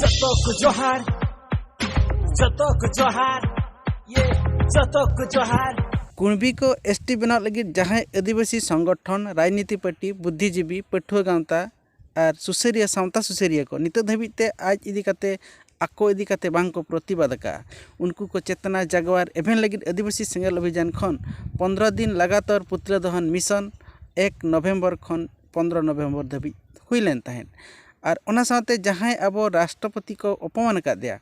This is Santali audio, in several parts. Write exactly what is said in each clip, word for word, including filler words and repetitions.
ᱡᱚᱛᱚ ᱠᱚ ᱡᱚᱦᱟᱨ, ᱡᱚᱛᱚ ᱠᱚ ᱡᱚᱦᱟᱨ, ᱡᱚᱛᱚ ᱠᱚ ᱡᱚᱦᱟᱨ᱾ ᱠᱩᱬᱵᱤ ᱠᱚ ᱮᱥ ᱴᱤ ᱵᱮᱱᱟᱣ ᱞᱟᱹᱜᱤᱫ ᱡᱟᱦᱟᱸᱭ ᱟᱹᱫᱤᱵᱟᱹᱥᱤ ᱥᱚᱝᱜᱚᱴᱷᱚᱱ, ᱨᱟᱡᱽᱱᱤᱛᱤ ᱯᱟᱹᱴᱤ, ᱵᱩᱫᱽᱫᱷᱤᱡᱤᱵᱤ, ᱯᱟᱹᱴᱷᱩᱣᱟᱹ ᱜᱟᱶᱛᱟ ᱟᱨ ᱥᱩᱥᱟᱹᱨᱤᱭᱟᱹ, ᱥᱟᱶᱛᱟ ᱥᱩᱥᱟᱹᱨᱤᱭᱟᱹ ᱠᱚ ᱱᱤᱛᱚᱜ ᱫᱷᱟᱹᱵᱤᱡ ᱛᱮ ᱟᱡ ᱤᱫᱤ ᱠᱟᱛᱮ, ᱟᱠᱚ ᱤᱫᱤ ᱠᱟᱛᱮ ᱵᱟᱝ ᱠᱚ ᱯᱨᱚᱛᱤᱵᱟᱫ ᱟᱠᱟᱫᱼᱟ, ᱩᱱᱠᱩ ᱠᱚ ᱪᱮᱛᱱᱟ ᱡᱟᱜᱣᱟᱨ ᱮᱵᱷᱮᱱ ᱞᱟᱹᱜᱤᱫ ᱟᱹᱫᱤᱵᱟᱹᱥᱤ ᱥᱮᱸᱜᱮᱞ ᱚᱵᱷᱤᱡᱟᱱ ᱠᱷᱚᱱ ᱯᱚᱱᱫᱽᱨᱚ ᱫᱤᱱ ᱞᱟᱜᱟᱛᱟᱨ ᱯᱩᱛᱞᱟᱹ ᱫᱚᱦᱚᱱ ᱢᱤᱥᱚᱱ ᱮᱠ ᱱᱚᱵᱷᱮᱢᱵᱚᱨ ᱠᱷᱚᱱ ᱯᱚᱱᱫᱽᱨᱚ ᱱᱚᱵᱷᱮᱢᱵᱚᱨ ᱫᱷᱟᱹᱵᱤᱡ ᱦᱩᱭ ᱞᱮᱱ ᱛᱟᱦᱮᱸᱫ᱾ ᱟᱨ ᱚᱱᱟ ᱥᱟᱶᱛᱮ ᱡᱟᱦᱟᱸᱭ ᱟᱵᱚ ᱨᱟᱥᱴᱨᱚᱯᱚᱛᱤ ᱠᱚ ᱚᱯᱚᱢᱟᱱ ᱟᱠᱟᱫᱮᱭᱟ,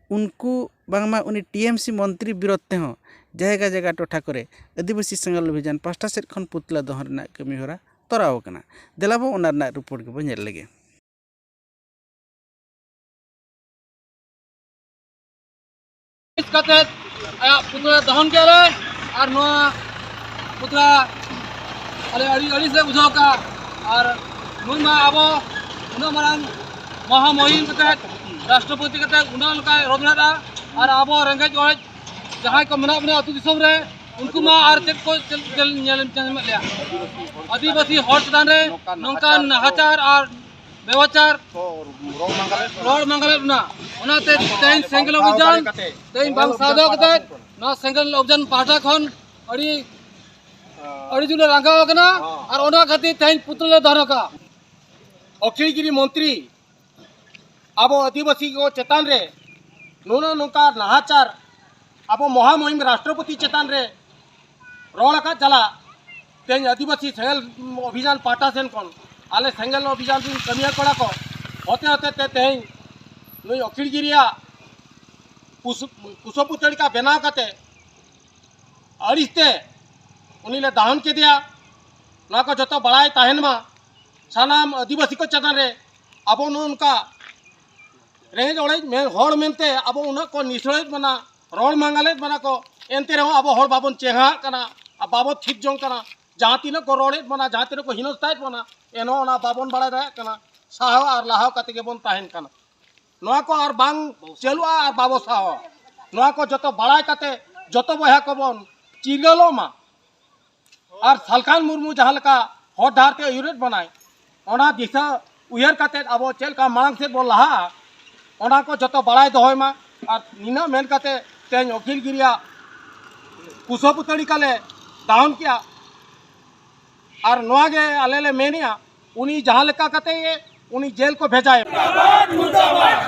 ᱩᱱᱠᱩ ᱵᱟᱝᱢᱟ ᱩᱱᱤ ᱴᱤ ᱮᱢ ᱥᱤ ᱢᱚᱱᱛᱨᱤ ᱵᱤᱨᱳᱫᱷ ᱛᱮᱦᱚᱸ ᱡᱟᱭᱜᱟ ᱡᱟᱭᱜᱟ ᱴᱚᱴᱷᱟ ᱠᱚᱨᱮ ᱟᱹᱫᱤᱵᱟᱹᱥᱤ ᱥᱮᱸᱜᱮᱞ ᱚᱵᱷᱤᱡᱟᱱ ᱯᱟᱦᱴᱟ ᱥᱮᱫ ᱠᱷᱚᱱ ᱯᱩᱛᱞᱟᱹ ᱫᱚᱦᱚᱱ ᱨᱮᱱᱟᱜ ᱠᱟᱹᱢᱤ ᱦᱚᱨᱟ ᱛᱚᱨᱟᱣ ᱟᱠᱟᱱᱟ᱾ ᱫᱮᱞᱟ ᱵᱚ ᱚᱱᱟ ᱨᱮᱱᱟᱜ ᱨᱤᱯᱳᱨᱴ ᱜᱮᱵᱚ ᱧᱮᱞ ᱞᱮᱜᱮ᱾ ᱠᱟᱛᱮ ᱟᱭᱟᱜ ᱯᱩᱛᱞᱟᱹ ᱫᱚᱦᱚᱱ ᱠᱮᱫ ᱨᱮ, ᱟᱨ ᱱᱚᱣᱟ ᱯᱩᱛᱞᱟᱹ ᱟᱞᱮ ᱟᱹᱰᱤ ᱟᱹᱲᱤᱥ ᱞᱮ ᱵᱩᱡᱷᱟᱹᱣ ᱠᱟᱜᱼᱟ᱾ ᱟᱨ ᱱᱩᱭ ᱢᱟ ᱟᱵᱚ ᱩᱱᱟᱹᱜ ᱢᱟᱨᱟᱝ ᱢᱚᱦᱟ ᱢᱩᱦᱤᱢ ᱠᱟᱛᱮ, ᱨᱟᱥᱴᱨᱚᱯᱚᱛᱤ ᱠᱟᱛᱮ ᱩᱱᱟᱹᱜ ᱞᱮᱠᱟᱭ ᱨᱚᱲ ᱞᱮᱫᱟ᱾ ᱟᱨ ᱟᱵᱚ ᱨᱮᱸᱜᱮᱡ ᱚᱨᱮᱡ ᱡᱟᱦᱟᱸᱭ ᱠᱚ ᱢᱮᱱᱟᱜ ᱵᱚᱱᱟ ᱟᱹᱛᱩ ᱫᱤᱥᱚᱢ ᱨᱮ, ᱩᱱᱠᱩ ᱢᱟ ᱟᱨ ᱪᱮᱫ ᱠᱚ ᱪᱮᱫ ᱧᱮᱞ ᱧᱟᱢᱮᱫ ᱞᱮᱭᱟ? ᱟᱹᱫᱤᱵᱟᱹᱥᱤ ᱦᱚᱲ ᱪᱮᱛᱟᱱ ᱨᱮ ᱱᱚᱝᱠᱟᱱ ᱱᱚᱝᱠᱟᱱ ᱱᱟᱦᱟᱪᱟᱨ ᱱᱟᱦᱟᱪᱟᱨ ᱟᱨ ᱵᱮᱵᱟᱪᱟᱨ ᱨᱚᱲ ᱢᱟᱸᱜᱟᱞᱮᱫ ᱵᱚᱱᱟ᱾ ᱨᱚᱲ ᱢᱟᱸᱜᱟᱞᱮᱫ ᱵᱚᱱᱟ᱾ ᱚᱱᱟᱛᱮ ᱛᱮᱦᱮᱧ ᱥᱮᱸᱜᱮᱞ ᱚᱵᱷᱤᱡᱟᱱ ᱛᱮᱦᱮᱧ ᱵᱟᱝ ᱥᱟᱦᱟᱣ ᱫᱚᱦᱚ ᱠᱟᱛᱮ ᱱᱚᱣᱟ ᱥᱮᱸᱜᱮᱞ ᱚᱵᱷᱤᱡᱟᱱ ᱯᱟᱦᱴᱟ ᱠᱷᱚᱱ ᱟᱹᱰᱤ, ᱟᱹᱰᱤ ᱡᱳᱨ ᱞᱮ ᱨᱟᱸᱜᱟᱣ ᱟᱠᱟᱱᱟ᱾ ᱟᱨ ᱚᱱᱟ ᱠᱷᱟᱹᱛᱤᱨ ᱛᱮᱦᱮᱧ ᱯᱩᱛᱞᱟᱹ ᱞᱮ ᱫᱚᱦᱚ ᱠᱟᱜᱼᱟ᱾ ᱚᱠᱷᱤᱞᱜᱤᱨᱤ ᱢᱚᱱᱛᱨᱤ ᱟᱵᱚ ᱟᱹᱫᱤᱵᱟᱹᱥᱤ ᱠᱚ ᱪᱮᱛᱟᱱ ᱨᱮ ᱱᱩᱱᱟᱹᱜ ᱱᱚᱝᱠᱟ ᱱᱟᱦᱟᱪᱟᱨ, ᱟᱵᱚ ᱢᱚᱦᱟ ᱢᱩᱦᱤᱢ ᱨᱟᱥᱴᱨᱚᱯᱚᱛᱤ ᱪᱮᱛᱟᱱ ᱨᱮ ᱨᱚᱲ ᱟᱠᱟᱫ ᱪᱟᱞᱟᱜ, ᱛᱮᱦᱮᱧ ᱟᱹᱫᱤᱵᱟᱹᱥᱤ ᱥᱮᱸᱜᱮᱞ ᱚᱵᱷᱤᱡᱟᱱ ᱯᱟᱦᱴᱟ ᱥᱮᱱ ᱠᱷᱚᱱ ᱟᱞᱮ ᱥᱮᱸᱜᱮᱞ ᱚᱵᱷᱤᱡᱟᱱ ᱨᱤᱱ ᱠᱟᱹᱢᱤᱭᱟᱹ ᱠᱚᱲᱟ ᱠᱚ ᱦᱚᱛᱮ ᱦᱚᱛᱮ ᱛᱮ ᱛᱮᱦᱮᱧ ᱱᱩᱭ ᱚᱠᱷᱤᱞᱜᱤᱨᱤᱭᱟᱜ ᱠᱩᱥ-, ᱠᱩᱥᱚᱯᱩᱛᱚᱞᱤᱠᱟ ᱵᱮᱱᱟᱣ ᱠᱟᱛᱮ ᱟᱹᱲᱤᱥ ᱛᱮ ᱩᱱᱤ ᱞᱮ ᱫᱟᱦᱚᱱ ᱠᱮᱫᱮᱭᱟ᱾ ᱱᱚᱣᱟ ᱠᱚ ᱡᱚᱛᱚ ᱵᱟᱲᱟᱭ ᱛᱟᱦᱮᱱ ᱢᱟ ᱥᱟᱱᱟᱢ ᱟᱹᱫᱤᱵᱟᱹᱥᱤ ᱠᱚ ᱪᱮᱛᱟᱱ ᱨᱮ᱾ ᱟᱵᱚ ᱱᱚᱜᱼᱚ ᱱᱚᱝᱠᱟ ᱨᱮᱸᱜᱮᱡ ᱚᱲᱮᱡ ᱢᱮ-, ᱦᱚᱲ ᱢᱮᱱᱛᱮ ᱟᱵᱚ ᱩᱱᱟᱹᱜ ᱠᱚ ᱱᱤᱥᱲᱟᱹᱭᱮᱫ ᱵᱚᱱᱟ, ᱨᱚᱲ ᱢᱟᱸᱜᱟᱞᱮᱫ ᱵᱚᱱᱟ ᱠᱚ, ᱮᱱᱛᱮ ᱨᱮᱦᱚᱸ ᱟᱵᱚ ᱦᱚᱲ ᱵᱟᱵᱚᱱ ᱪᱮᱸᱜᱷᱟᱜ ᱠᱟᱱᱟ ᱟᱨ ᱵᱟᱵᱚ ᱛᱷᱤᱛ ᱡᱚᱝ ᱠᱟᱱᱟ᱾ ᱡᱟᱦᱟᱸ ᱛᱤᱱᱟᱹᱜ ᱠᱚ ᱨᱚᱲᱮᱫ ᱵᱚᱱᱟ, ᱡᱟᱦᱟᱸ ᱛᱤᱱᱟᱹᱜ ᱠᱚ ᱦᱤᱱᱚᱥᱛᱟᱭᱮᱫ ᱵᱚᱱᱟ, ᱮᱱᱦᱚᱸ ᱚᱱᱟ ᱵᱟᱵᱚᱱ ᱵᱟᱲᱟᱭ ᱫᱟᱲᱮᱭᱟᱜ ᱠᱟᱱᱟ᱾ ᱥᱟᱦᱟᱣ ᱟᱨ ᱞᱟᱦᱟᱣ ᱠᱟᱛᱮ ᱜᱮᱵᱚᱱ ᱛᱟᱦᱮᱱ ᱠᱟᱱᱟ᱾ ᱱᱚᱣᱟ ᱠᱚ ᱟᱨ ᱵᱟᱝ ᱪᱟᱹᱞᱩᱜᱼᱟ ᱟᱨ ᱵᱟᱵᱚ ᱥᱟᱦᱟᱣᱟ᱾ ᱱᱚᱣᱟ ᱠᱚ ᱡᱚᱛᱚ ᱵᱟᱲᱟᱭ ᱠᱟᱛᱮ ᱡᱚᱛᱚ ᱵᱚᱭᱦᱟ ᱠᱚᱵᱚᱱ ᱪᱤᱨᱜᱟᱹᱞᱚᱜ ᱢᱟ᱾ ᱟᱨ ᱥᱟᱞᱠᱷᱟᱱ ᱢᱩᱨᱢᱩ ᱡᱟᱦᱟᱸ ᱞᱮᱠᱟ ᱦᱚᱨ ᱰᱟᱦᱟᱨ ᱛᱮ ᱟᱹᱭᱩᱨᱮᱫ ᱵᱚᱱᱟᱭ, ᱚᱱᱟ ᱫᱤᱥᱟᱹ ᱩᱭᱦᱟᱹᱨ ᱠᱟᱛᱮ ᱟᱵᱚ ᱪᱮᱫ ᱞᱮᱠᱟ ᱢᱟᱲᱟᱝ ᱥᱮᱫ ᱵᱚᱱ ᱞᱟᱦᱟᱜᱼᱟ, ᱚᱱᱟ ᱠᱚ ᱡᱚᱛᱚ ᱵᱟᱲᱟᱭ ᱫᱚᱦᱚᱭ ᱢᱟ᱾ ᱟᱨ ᱱᱤᱱᱟᱹᱜ ᱢᱮᱱ ᱠᱟᱛᱮ ᱛᱮᱦᱮᱧ ᱚᱠᱷᱤᱞ ᱜᱤᱨᱤᱭᱟᱜ ᱠᱩᱥᱟᱹ ᱯᱩᱛᱟᱹᱲᱤᱠᱟ ᱞᱮ ᱫᱟᱦᱚᱱ ᱠᱮᱜᱼᱟ᱾ ᱟᱨ ᱱᱚᱣᱟ ᱜᱮ ᱟᱞᱮ ᱞᱮ ᱢᱮᱱᱮᱜᱼᱟ, ᱩᱱᱤ ᱡᱟᱦᱟᱸ ᱞᱮᱠᱟ ᱠᱟᱛᱮ ᱜᱮ ᱩᱱᱤ ᱡᱮᱞ ᱠᱚ ᱵᱷᱮᱡᱟᱭᱮ ᱢᱟ᱾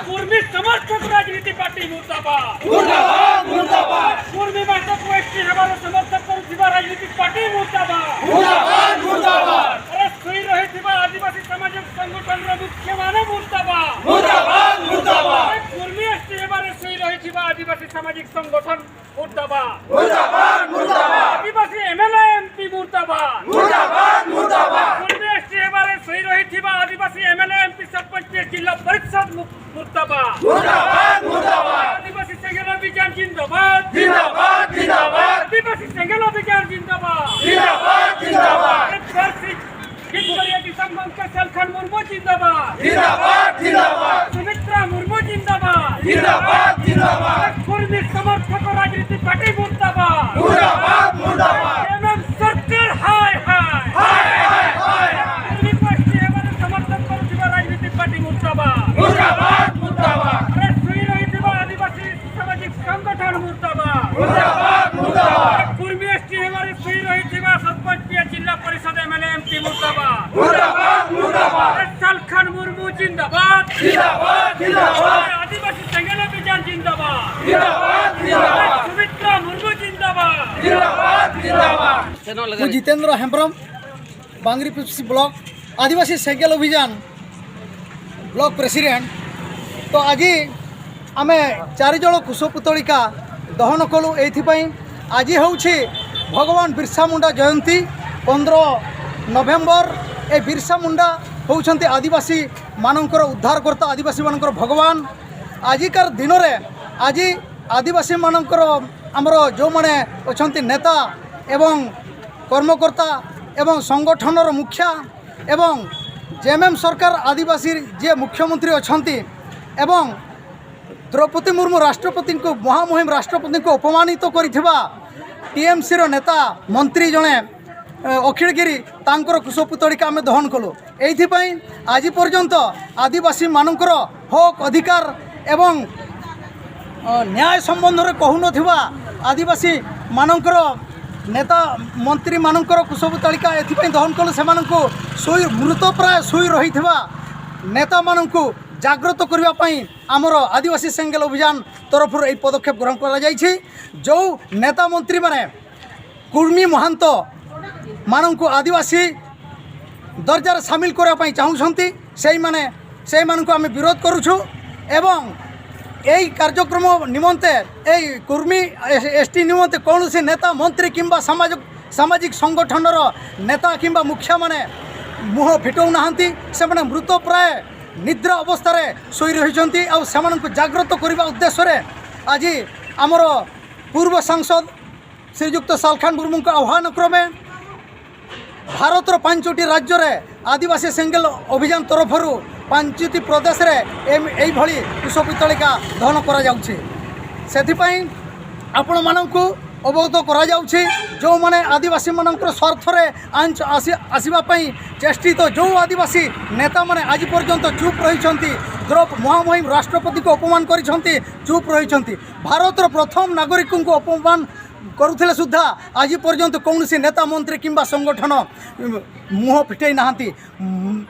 ᱠᱩᱨᱢᱤ ᱥᱚᱢᱚᱨᱛᱷᱚᱠ ᱨᱟᱡᱽᱱᱤᱛᱤ ᱯᱟᱨᱴᱤ ᱢᱩᱨᱫᱟᱵᱟᱫ᱾ ᱢᱩᱨᱫᱟᱵᱟᱫ, ᱢᱩᱨᱫᱟᱵᱟᱫ᱾ ᱠᱩᱨᱢᱤ ᱢᱟᱦᱟᱛᱚ ᱠᱚ ᱮᱥᱴᱤ ହେବାର ସମର୍ଥନ କରୁଥିବା ରାଜନୀତି ପାର୍ଟି ମୁର୍ଦ୍ଦାବାଦ। ମୁର୍ଦ୍ଦାବାଦ, ମୁର୍ଦ୍ଦାବାଦ। ଆରେ ଶୋଇ ରହିଥିବା ଆଦିବାସୀ ସାମାଜିକ ସଂଗଠନର ମୁଖ୍ୟମାନେ ମୁର୍ଦ୍ଦାବାଦ। ମୁର୍ଦ୍ଦାବାଦ, ମୁର୍ଦ୍ଦାବାଦ। ଆରେ କୁର୍ମୀ ଏସଟି ହେବାରେ ଶୋଇ ରହିଥିବା ଆଦିବାସୀ ସାମାଜିକ ସଂଗଠନ ମୁର୍ଦ୍ଦାବାଦ। ମୁର୍ଦ୍ଦାବାଦ, ମୁର୍ଦ୍ଦାବାଦ। ଆଦିବାସୀ ଏମଏଲଏ ଏମପି ମୁର୍ଦ୍ଦାବାଦ। ମୁର୍ଦ୍ଦାବାଦ, ମୁର୍ଦ୍ଦାବାଦ। କୁର୍ମୀ ଏସଟି ହେବାରେ ଶୋଇ ରହିଥିବା ଆଦିବାସୀ ଏମଏଲଏ ଏମପି ସରପଞ୍ଚ ଜିଲ୍ଲା ପରିଷଦ ମୁ- ମୁର୍ଦ୍ଦାବାଦ। ମୁର୍ଦ୍ଦାବାଦ, ମୁର୍ଦ୍ଦାବାଦ। ଆଦିବାସୀ ସେକେଣ୍ଡ ଅଭିଯାନ ଜିନ୍ଦାବାଦ। ଜିନ୍ଦାବାଦ, ଜିନ୍ଦାବାଦ। ଆଦିବାସୀ ସେକେଣ୍ଡ ଅଭିଯାନ ଜିନ୍ଦାବାଦ। ଜିନ୍ଦାବାଦ, ଜିନ୍ଦାବାଦ। ଏଫଆରସି କିପରି ଏଠି ସଙ୍ଗମକେ ସାଲଖାନ ମୁର୍ମୁ ଜିନ୍ଦାବାଦ। ଜିନ୍ଦାବାଦ, ଜିନ୍ଦାବାଦ। ସୁମିତ୍ରା ମୁର୍ମୁ ଜିନ୍ଦାବାଦ। ଜିନ୍ଦାବାଦ, ଜିନ୍ଦାବାଦ। କୁର୍ମୀ ସମର୍ଥକ ରାଜନୀତି ପାର୍ଟି ମୁର୍ଦ୍ଦାବାଦ। ମୁର୍ଦ୍ଦାବାଦ, ମୁର୍ଦ୍ଦାବାଦ। ଏମଏମ ସରକାର ହାୟ ହାୟ। ହାୟ, ହାୟ, ହାୟ, ହାୟ। କୁର୍ମୀ ଗୋଷ୍ଠୀ ହେବାରେ ସମର୍ଥନ କରୁଥିବା ରାଜନୀତି ପାର୍ଟି ମୁର୍ଦ୍ଦାବାଦ। ମୁର୍ଦ୍ଦାବାଦ, ମୁର୍ଦ୍ଦାବାଦ। ଆରେ ଶୋଇ ରହିଥିବା ଆଦିବାସୀ ସାମାଜିକ ସଂଗଠନ ମୁର୍ଦ୍ଦାବାଦ। ମୁର୍ଦ୍ଦାବାଦ, ମୁର୍ଦ୍ଦାବାଦ। କୁର୍ମୀ ଏସଟି ହେବାରେ ଶୋଇ ରହିଥିବା ସରପଞ୍ଚ ଜିଲ୍ଲା ପରିଷଦ ଏମଏଲଏ ଏମପି ମୁର୍ଦ୍ଦାବାଦ। ମୁର୍ଦ୍ଦାବାଦ, ମୁର୍ଦ୍ଦାବାଦ। ସାଲଖାନ ମୁର୍ମୁ ଜିନ୍ଦାବାଦ। ଜିନ୍ଦାବାଦ, ଜିନ୍ଦାବାଦ। ଆଦିବାସୀ ସେକେଣ୍ଡ ଅଭିଯାନ ଜିନ୍ଦାବାଦ। ଜିନ୍ଦାବାଦ, ଜିନ୍ଦାବାଦ। ସୁମିତ୍ରା ମୁର୍ମୁ ଜିନ୍ଦାବାଦ। ଜିନ୍ଦାବାଦ, ଜିନ୍ଦାବାଦ। ମୁଁ ଜିତେନ୍ଦ୍ର ହେମ୍ବ୍ରମ, ବାଙ୍ଗରିପୋଷି ବ୍ଲକ ଆଦିବାସୀ ସେକେଣ୍ଡ ଅଭିଯାନ ବ୍ଲକ ପ୍ରେସିଡେଣ୍ଟ। ତ ଆଜି ଆମେ ଚାରି ଜଣ କୁଶପୁତଳିକା ଦହନ କଲୁ। ଏଇଥିପାଇଁ ଆଜି ହେଉଛି ଭଗବାନ ବିର୍ସା ମୁଣ୍ଡା ଜୟନ୍ତୀ, ପନ୍ଦର ନଭେମ୍ବର। ଏ ବିର୍ସା ମୁଣ୍ଡା ହେଉଛନ୍ତି ଆଦିବାସୀମାନଙ୍କର ଉଦ୍ଧାରକର୍ତ୍ତା, ଆଦିବାସୀମାନଙ୍କର ଭଗବାନ। ଆଜିକାର ଦିନରେ ଆଜି ଆଦିବାସୀମାନଙ୍କର, ଆମର ଯେଉଁମାନେ ଅଛନ୍ତି ନେତା ଏବଂ କର୍ମକର୍ତ୍ତା ଏବଂ ସଂଗଠନର ମୁଖିଆ ଏବଂ ଜେଏମଏମ ସରକାର ଆଦିବାସୀ ଯିଏ ମୁଖ୍ୟମନ୍ତ୍ରୀ ଅଛନ୍ତି ଏବଂ ଦ୍ରୌପଦୀ ମୁର୍ମୁ ରାଷ୍ଟ୍ରପତିଙ୍କୁ, ମହାମହିମ ରାଷ୍ଟ୍ରପତିଙ୍କୁ ଅପମାନିତ କରିଥିବା ଟିଏମସିର ନେତା ମନ୍ତ୍ରୀ ଜଣେ, ଏ, ଅଖିଳ ଗିରି, ତାଙ୍କର କୁଶପୁତଳିକା ଆମେ ଦହନ କଲୁ। ଏଇଥିପାଇଁ ଆଜି ପର୍ଯ୍ୟନ୍ତ ଆଦିବାସୀମାନଙ୍କର ହକ୍ ଅଧିକାର ଏବଂ ନ୍ୟାୟ ସମ୍ବନ୍ଧରେ କହୁନଥିବା ଆଦିବାସୀମାନଙ୍କର ନେତା ମନ୍ତ୍ରୀମାନଙ୍କର କୁଶପୁତ୍ତଳିକା ଏଥିପାଇଁ ଦହନ କଲୁ, ସେମାନଙ୍କୁ ଶୋଇ ମୃତପ୍ରାୟ ଶୋଇ ରହିଥିବା ନେତାମାନଙ୍କୁ ଜାଗ୍ରତ କରିବା ପାଇଁ ଆମର ଆଦିବାସୀ ସେଙ୍ଗେଲ ଅଭିଯାନ ତରଫରୁ ଏହି ପଦକ୍ଷେପ ଗ୍ରହଣ କରାଯାଇଛି। ଯେଉଁ ନେତା ମନ୍ତ୍ରୀମାନେ କୁର୍ମୀ ମହାନ୍ତ ମାନଙ୍କୁ ଆଦିବାସୀ ଦର୍ଜାରେ ସାମିଲ କରିବା ପାଇଁ ଚାହୁଁଛନ୍ତି, ସେଇମାନେ ସେଇମାନଙ୍କୁ ଆମେ ବିରୋଧ କରୁଛୁ। ଏବଂ ଏହି କାର୍ଯ୍ୟକ୍ରମ ନିମନ୍ତେ, ଏହି କୁର୍ମୀ ଏସ୍ଟି ନିମନ୍ତେ କୌଣସି ନେତା ମନ୍ତ୍ରୀ କିମ୍ବା ସମାଜ ସାମାଜିକ ସଂଗଠନର ନେତା କିମ୍ବା ମୁଖିଆମାନେ ମୁହଁ ଫିଟାଉନାହାନ୍ତି। ସେମାନେ ମୃତପ୍ରାୟ ନିଦ୍ରା ଅବସ୍ଥାରେ ଶୋଇ ରହିଛନ୍ତି। ଆଉ ସେମାନଙ୍କୁ ଜାଗ୍ରତ କରିବା ଉଦ୍ଦେଶ୍ୟରେ ଆଜି ଆମର ପୂର୍ବ ସାଂସଦ ଶ୍ରୀଯୁକ୍ତ ସାଲଖାନ ମୁର୍ମୁଙ୍କ ଆହ୍ୱାନ କ୍ରମେ ଭାରତର ପାଞ୍ଚଟି ରାଜ୍ୟରେ ଆଦିବାସୀ ସେଙ୍ଗେଲ ଅଭିଯାନ ତରଫରୁ ପାଞ୍ଚଟି ପ୍ରଦେଶରେ ଏମ୍- ଏଇଭଳି କୁଶପୁତ୍ତଳିକା ଦହନ କରାଯାଉଛି। ସେଥିପାଇଁ ଆପଣମାନଙ୍କୁ ଅବଗତ କରାଯାଉଛି, ଯେଉଁମାନେ ଆଦିବାସୀମାନଙ୍କର ସ୍ୱାର୍ଥରେ ଆଞ୍ଚ ଆସି ଆସିବା ପାଇଁ ଚେଷ୍ଟିତ ଯେଉଁ ଆଦିବାସୀ ନେତାମାନେ ଆଜି ପର୍ଯ୍ୟନ୍ତ ଚୁପ୍ ରହିଛନ୍ତି, ଦ୍ରୌପ ମହାମହିମ ରାଷ୍ଟ୍ରପତିଙ୍କୁ ଅପମାନ କରିଛନ୍ତି, ଚୁପ୍ ରହିଛନ୍ତି। ଭାରତର ପ୍ରଥମ ନାଗରିକଙ୍କୁ ଅପମାନ କରୁଥିଲେ ସୁଦ୍ଧା ଆଜି ପର୍ଯ୍ୟନ୍ତ କୌଣସି ନେତା ମନ୍ତ୍ରୀ କିମ୍ବା ସଂଗଠନ, ଉଁ, ମୁହଁ ଫିଟେଇ ନାହାନ୍ତି। ମ-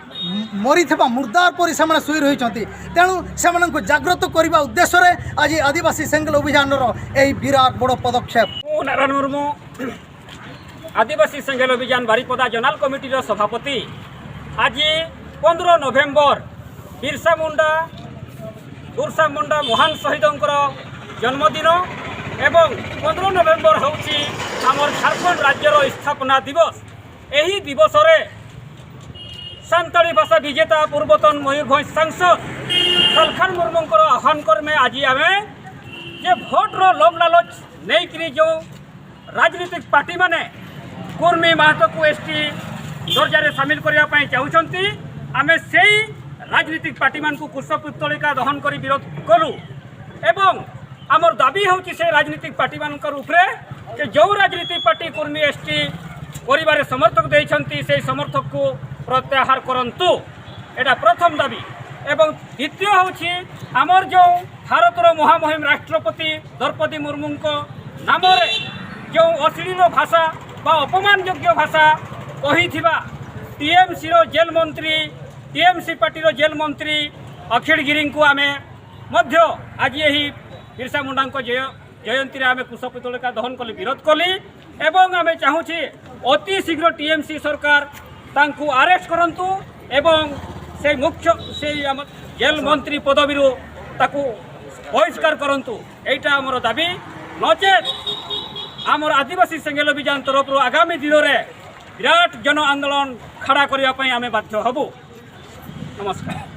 ମରିଥିବା ମୁର୍ଦ୍ଦାର ପରି ସେମାନେ ଶୋଇ ରହିଛନ୍ତି। ତେଣୁ ସେମାନଙ୍କୁ ଜାଗ୍ରତ କରିବା ଉଦ୍ଦେଶ୍ୟରେ ଆଜି ଆଦିବାସୀ ସେଙ୍ଗେଲ ଅଭିଯାନର ଏହି ବିରାଟ ବଡ଼ ପଦକ୍ଷେପ। ମୁଁ ନାରାୟଣ ମୁର୍ମୁ, ଆଦିବାସୀ ସେଙ୍ଗେଲ ଅଭିଯାନ ବାରିପଦା ଜୋନାଲ କମିଟିର ସଭାପତି। ଆଜି ପନ୍ଦର ନଭେମ୍ବର ବିର୍ସା ମୁଣ୍ଡା, ବିର୍ସା ମୁଣ୍ଡା ମହାନ ଶହୀଦଙ୍କର ଜନ୍ମଦିନ ଏବଂ ପନ୍ଦର ନଭେମ୍ବର ହେଉଛି ଆମର ଝାଡ଼ଖଣ୍ଡ ରାଜ୍ୟର ସ୍ଥାପନା ଦିବସ। ଏହି ଦିବସରେ ସାନ୍ତାଳୀ ଭାଷା ବିଜେତା ପୂର୍ବତନ ମୟୂରଭଞ୍ଜ ସାଂସଦ ସାଲଖାନ ମୁର୍ମୁଙ୍କର ଆହ୍ୱାନ କ୍ରମେ ଆଜି ଆମେ ଯେ ଭୋଟର ଲୋଭ ଲାଲଚ ନେଇକରି ଯେଉଁ ରାଜନୈତିକ ପାର୍ଟିମାନେ କୁର୍ମୀ ମାହାତକୁ ଏସ୍ଟି ଦର୍ଜାରେ ସାମିଲ କରିବା ପାଇଁ ଚାହୁଁଛନ୍ତି, ଆମେ ସେଇ ରାଜନୈତିକ ପାର୍ଟିମାନଙ୍କୁ କୁଶପୁତ୍ତଳିକା ଦହନ କରି ବିରୋଧ କଲୁ। ଏବଂ ଆମର ଦାବି ହେଉଛି ସେ ରାଜନୈତିକ ପାର୍ଟିମାନଙ୍କର ଉପରେ ଯେ ଯେଉଁ ରାଜନୈତିକ ପାର୍ଟି କୁର୍ମୀ ଏସ୍ଟି କରିବାରେ ସମର୍ଥକ ଦେଇଛନ୍ତି, ସେଇ ସମର୍ଥକକୁ ପ୍ରତ୍ୟାହାର କରନ୍ତୁ। ଏଇଟା ପ୍ରଥମ ଦାବି। ଏବଂ ଦ୍ୱିତୀୟ ହେଉଛି, ଆମର ଯେଉଁ ଭାରତର ମହାମହିମ ରାଷ୍ଟ୍ରପତି ଦ୍ରୌପଦୀ ମୁର୍ମୁଙ୍କ ନାମରେ ଯେଉଁ ଅଶ୍ଳୀଳ ଭାଷା ବା ଅପମାନଯୋଗ୍ୟ ଭାଷା କହିଥିବା ଟିଏମ୍ସିର ଜେଲ୍ ମନ୍ତ୍ରୀ, ଟିଏମ୍ସି ପାର୍ଟିର ଜେଲ୍ ମନ୍ତ୍ରୀ ଅଖିଳ ଗିରିଙ୍କୁ ଆମେ ମଧ୍ୟ ଆଜି ଏହି ବିର୍ସା ମୁଣ୍ଡାଙ୍କ ଜୟ ଜୟନ୍ତୀରେ ଆମେ କୁଶ ପୁତଳିକା ଦହନ କଲି, ବିରୋଧ କଲି ଏବଂ ଆମେ ଚାହୁଁଛି ଅତି ଶୀଘ୍ର ଟିଏମ୍ସି ସରକାର ତାଙ୍କୁ ଆରେଷ୍ଟ କରନ୍ତୁ ଏବଂ ସେଇ ମୁଖ୍ୟ, ସେଇ ଆମ ଜେଲ୍ ମନ୍ତ୍ରୀ ପଦବୀରୁ ତାକୁ ବହିଷ୍କାର କରନ୍ତୁ। ଏଇଟା ଆମର ଦାବି। ନଚେତ୍ ଆମର ଆଦିବାସୀ ସେଙ୍ଗେଲ ଅଭିଯାନ ତରଫରୁ ଆଗାମୀ ଦିନରେ ବିରାଟ ଜନ ଆନ୍ଦୋଳନ ଖାଡ଼ା କରିବା ପାଇଁ ଆମେ ବାଧ୍ୟ ହେବୁ। ନମସ୍କାର।